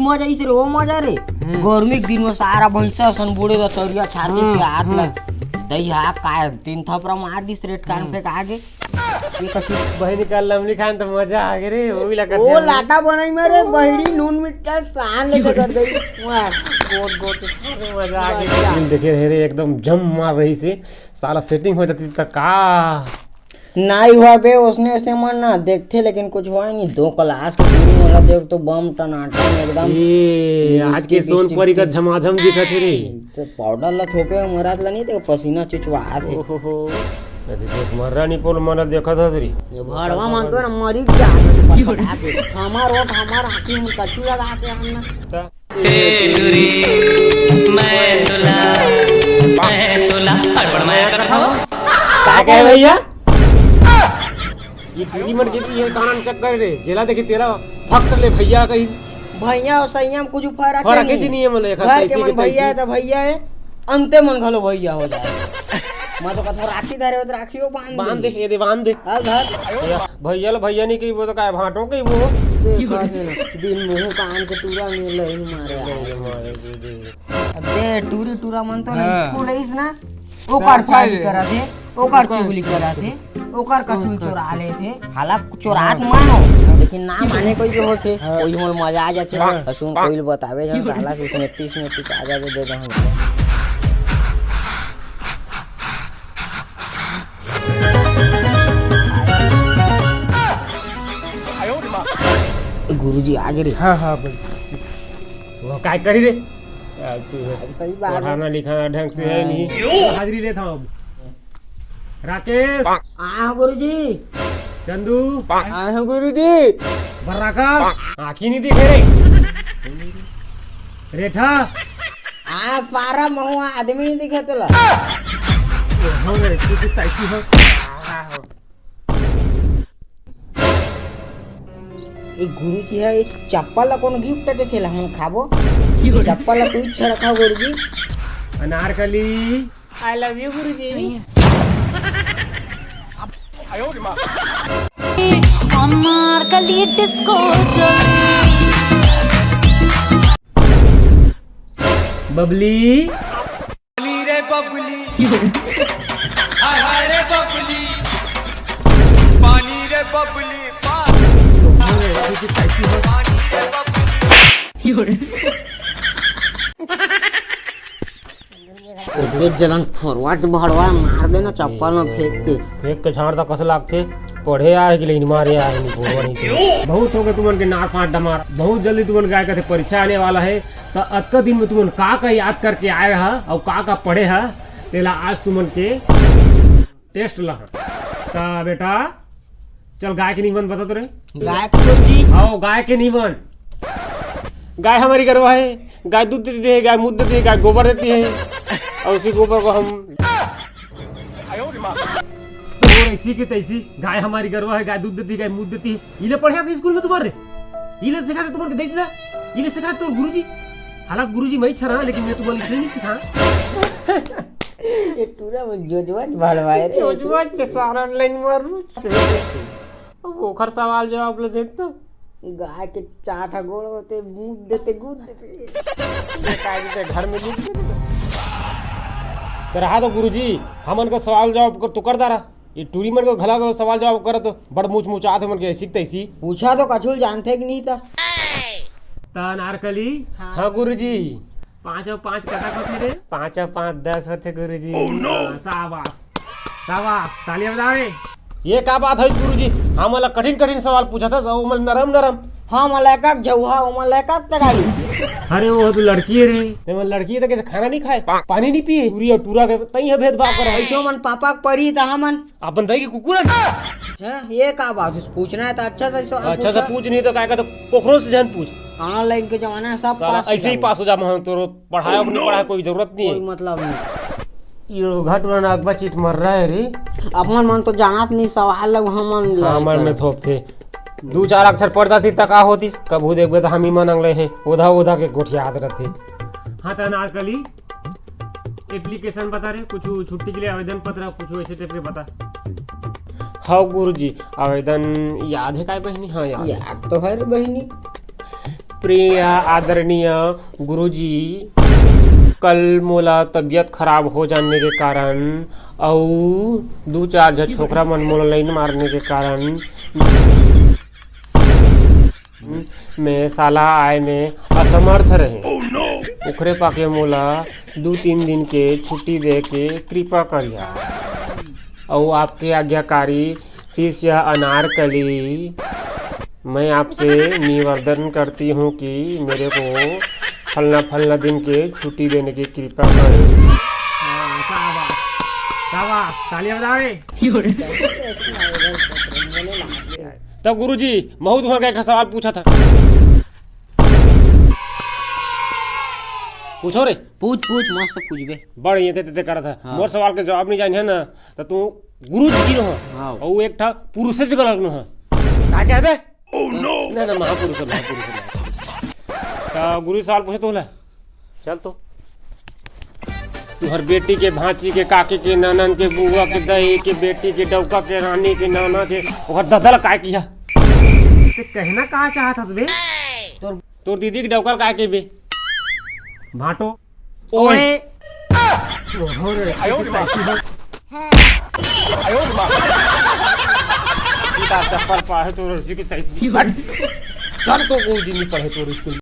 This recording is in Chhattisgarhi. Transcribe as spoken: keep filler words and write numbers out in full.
मजा इस रे, वो मजा रे। हम्म। गर्मी के दिन में सारा भैंसा सन बूड़े ला तरिया छाती हम्म, के हाथ ला। हम्म। दही हा काय तीन थपरा मार दिस रे, कान हम्म। पे आगे। ये कछु बहिनी का लमली खान तो मजा आ गे रे, वो भी लगा ओ लाटा बनाई में रे, बहिनी नून मिर्चा सान लेके कर दे। वाह, गोट गोट के खाने मजा आ गे। मजा। देखे रे, एकदम जम मार रही से, साला सेटिंग हो जाती त का? नाई हुआ बे, उसने उसे मन ना देखते, लेकिन कुछ हुआ ही नहीं। दो क्लास के पूरी वाला देख तो बम टनाटन एकदम। ए, आज के लिपस्टिक, सोनपरी का लिपस्टिक। झमाझम दिखत हे रे। तो पाउडर ला थोपे हो, मरात ला नहीं, तो पसीना चुचवा आत हे। ओहो हो। अरे देख, मर्रा नहीं पोल मन देखत हस रे। ये भड़वा मन तो ना मरी जा। हमार वोट, हमार आँखी में कछु लगा के हम ना। ए टूरी, मैं तोला, मैं तोला अड़बड़ मया करत हवं। का कहे भैया? ये टूरी मन के ये कानन चक्कर रे, जेला देखी तेला फक ले भैया कही। भैया और सैया में कुछ फर्क फर्क है ही नहीं। नहीं है, मतलब, एक घर के ऐसी मन के भैया है तैसी। तो भैया है, अंते मन घलो भैया हो जाए। मैं तो कथो राखी धरे हो तो राखियो बांध बांध दे। दे, ये दे, बांध दे। हाँ, धर। भैया ला भैया नहीं कही, वो तो काय भांटो कही वो। देखा थे ना, दिन मुंह कान के टूरा में लाइन मारे आए। अबे टूरी टूरा मन तो हाँ। नहीं स्कूल है ना, ओकर हाँ, चाबी हाँ। करा थे, ओकर चुगली करा थे, ओकर कसूल चोरा ले थे। हालांकि चोरात हाँ। मानो, लेकिन ना माने कोई जो होथे, हाँ। कोई मोर मजा आ जाथे। हाँ। कसूल कोई बतावे जन साला से उसमें तीस में तीस आ जावे दे दे हमको। गुरुजी आ गे रे। हाँ, हाँ, बोल। वो काय करी रे? यार, तू है। सही बात है। पढ़ाना लिखाना ढंग से है हाँ। नहीं। हाजिरी लेता हूँ अब। राकेश। हाँ, गुरुजी। चंदू। हाँ, गुरुजी। बर्राका। आँखी नहीं दिखे रे। रेठा। हाँ, सारा महुआ आदमी नहीं दिखे तोला। हो रे, तू तो कैसी हो? ए गुरुजी है, एक चप्पल ला कोनो गिफ्ट देथे ला हम खाबो। ये चप्पल ला तू छेड़ खा गुरुजी। अनारकली। I love you गुरुजी। अनारकली डिस्को चल। बबली। पानी रे बबली, हाय हाय रे बबली, पानी रे बबली, पानी, पानी रे बबली। ऐसे जलन फरवा भड़वा मार देना चप्पल में फेंक के। फेंक के झाड़ तक कस लागथे। पढ़े आए कि लेकिन मारे आए नहीं, बोलवा नहीं थे। बहुत हो गए तुमन के नार पांच डमार, बहुत जल्दी तुमन के आए कहते परीक्षा आने वाला है। त अतका दिन में तुमन का का याद करके आए हा अउ का का पढ़े हा, तेला आज तुमन के टेस्ट ला। त बेटा, चल गाय के निबंध बता तो रे। गाय के जी? आओ, गाय के निबंध। गाय हमारी गरवा है, गाय दूध देती है, गाय मूत देती है, गाय गोबर देती है, और उसी गोबर को हम तो ऐसी की तैसी, गाय हमारी गरवा है, गाय दूध देती है, गाय मूत देती है। इले पढ़े आते स्कूल में तुम्हारे, इले सिखाते तुम्हारे, देख ना, इले सिखाते तुम्हारे गुरुजी। हालांकि गुरुजी मैं ही छरा, लेकिन मैं तुम्हारे इसलिए नहीं सिखा। ये पूरा वो जोजवा भड़वाए रे। जोजवा के सारा लाइन मारू। अब ओखर सवाल जवाब ले देख तो। गाय के चार ठा गोड़ होते, मूत देते, गूद देते। ये काय देते, घर में गूद देते। तो रहा तो गुरुजी, हमन का सवाल जवाब कर, तू कर दारा। ये टूरी मन को घला को सवाल जवाब करत बड़ मुच मुचात हे मन के ऐसी तैसी। पूछा तो कछुल जानथे कि नहीं त। त अनारकली। हाँ। हाँ गुरुजी। पाँच अउ पाँच कतक होथे रे? पाँच अउ पाँच दस होथे गुरुजी। Oh no! हाँ, शाबाश, शाबाश, तालियां बजाओ रे। ये का बात है गुरुजी? हमन ला कठिन कठिन सवाल पूछत हस, अउ ओमन नरम नरम। हाँ, हमन ला एकक झउहा, ओमन ला एकक तगारी। अरे वो तो लड़की है रे। ते मन लड़की है तो कैसे खाना नहीं खाए, पानी नहीं पिए, टूरी और टूरा के तई है भेदभाव कर। ऐसे ओमन पापा के परी त हमन अपन दाई के कुकुरन। हैं, ये का बात है? पूछना है तो अच्छा से सवाल अच्छा से पूछा। पूछ, नहीं तो काय का तो कोकरो से झन पूछ। ऑनलाइन के जमाना है, सब साला पास हो ऐसे ही जाओ। पास हो जा, हम तो पढ़ाया भी नहीं पढ़ाया, कोई जरूरत नहीं कोई है। मतलब नहीं। ये घट रहा ना, अगबा चीट मर रहा है रे। अपन मन तो जानत नहीं सवाल लग, हमन हाँ, लड़का मन में थोप थे। दू चार अक्षर पढ़ जाती त का होतिस, कभू देखबे त हम ही मन अंगले हैं, ओधा ओधा के गोठियात रहते। हाँ, त अनारकली, एप्लीकेशन बता रे, कुछ छुट्टी के लिए आवेदन पत्र, कुछ ऐसे टाइप के बता। हाँ गुरुजी, आवेदन याद है काय बहिनी? हाँ, याद है। याद तो है रे बहिनी। प्रिय आदरणीय गुरुजी, कल मोला तबीयत खराब हो जाने के कारण अउ दू चार झन छोकरा मन मोला लाइन मारने के कारण मैं शाला आए में असमर्थ रहे। ओखरे पाके मोला दू तीन दिन के छुट्टी दे के कृपा करिया। अउ आपके आज्ञाकारी शिष्य अनारकली, मैं आपसे निवेदन करती हूँ कि मेरे को फलना फलना दिन के छुट्टी देने की कृपा करें। हाँ, शाबाश, शाबाश, तालियां बजाओ रे। तब गुरुजी, महूँ तुम्हारा एक ठा सवाल पूछा था। पूछो रे। पूछ, पूछ, मस्त पूछबे। बड़ ये ते, ते, ते करत है। हाँ। मोर सवाल के जवाब नहीं जानिया ना, तो तू गुरु जी नो है। हाँ। अउ एक ठा पुरुष से गलत नो है। का कहबे? ना, ना, महापुरुष है, महापुरुष है, महापुरुष। तो गुरु सवाल पूछे तो ला। चल तो। तुहर बेटी के, भांची के, काकी के, ननन के, बुआ के, दई के, बेटी के, डौका के, रानी के, नाना के, ओकर ददा ला काय किया? ते कहना का चाहत हस बे? तोर तोर दीदी के डौका ला काय के बे? भांटो। ओए। ओए। ओहो रे, आयो रे माँ। सीधा चप्पल पा है तोर जी की तैसी। हट। चल तो कोई जी नहीं पढ़े तोर स्कूल।